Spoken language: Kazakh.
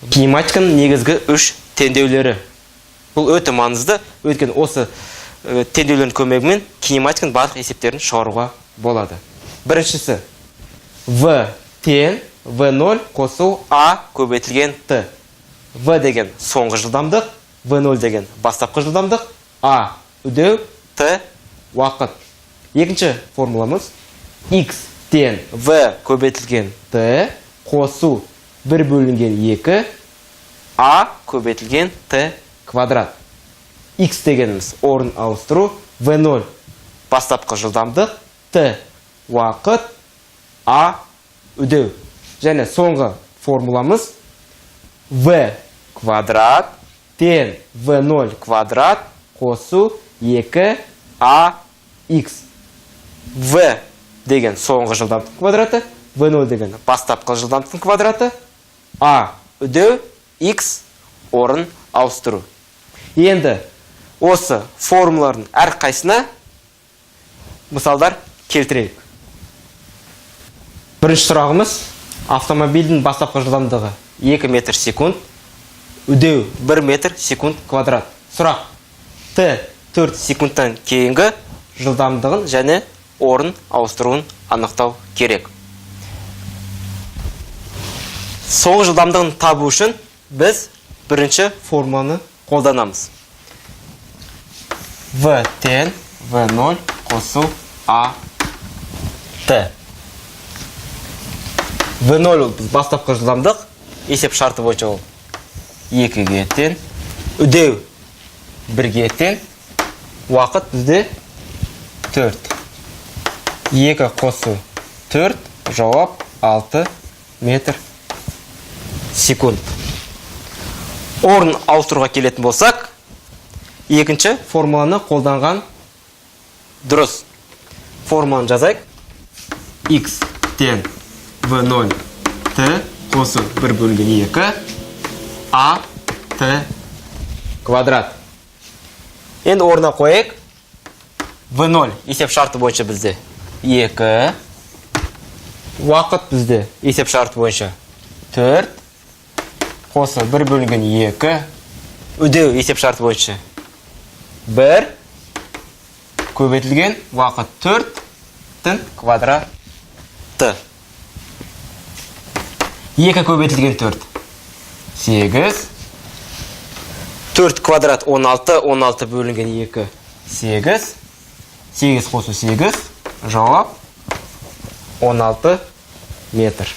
Кинематиканың негізгі үш теңдеулері. Бұл өте маңызды, өйткені осы теңдеулердің көмегімен кинематиканың барлық есептерін шығаруға болады. Біріншісі: В тең В0 қосу А көбейтілген Т. В деген соңғы жылдамдық, В0 деген бастапқы жылдамдық, А үдеу, Т уақыт. Екінші формуламыз: X тең В көбейтілген Т қосу 1 бөлінген 2 А көбейтілген Т квадрат. X дегеніміз орын ауыстыру, V0 бастапқы жылдамдық, Т уақыт, А үдеу. Және соңғы формуламыз: В квадрат тең В0 квадрат қосу 2 А X. В деген соңғы жылдамдықтың квадраты, В0 деген бастапқы жылдамдықтың квадраты, А үдеу, X орын ауыстыру. Енді осы формулалардың әрқайсысына мысалдар келтірейік. Бірінші сұрағымыз: автомобильдің бастапқы жылдамдығы 2 метр секунд, үдеу 1 метр секунд квадрат. Сұрақ: Т 4 секундтан кейінгі жылдамдығын және орын ауыстыруын анықтау керек. Соңғы жылдамдығын табу үшін біз бірінші формуланы қолданамыз: В тең В0 қосу А Т. В0 ол біз бастапқы жылдамдық, есеп шарты бойынша ол 2-ге тең, үдеу 1-ге тең, уақыт бізде 4. 2 қосу 4, жауап 6 метр секунд. Орын ауыстыруға келетін болсақ, екінші формуланы қолданған дұрыс. Формуланы жазайық: x тең v0 t қосу 1 бөлінген 2 а т квадрат. Енді орнына қояйық. V0 есеп шарты бойынша бізде 2, уақыт бізде есеп шарты бойынша 4, қосу 1 бөлінген 2, үдеу есеп шарты бойынша 1, көбейтілген уақыт 4-тің квадраты. 2 көбейтілген 4, 8, 4 квадрат 16, 16 бөлінген 2, 8, 8 қосу 8, жауап 16 метр.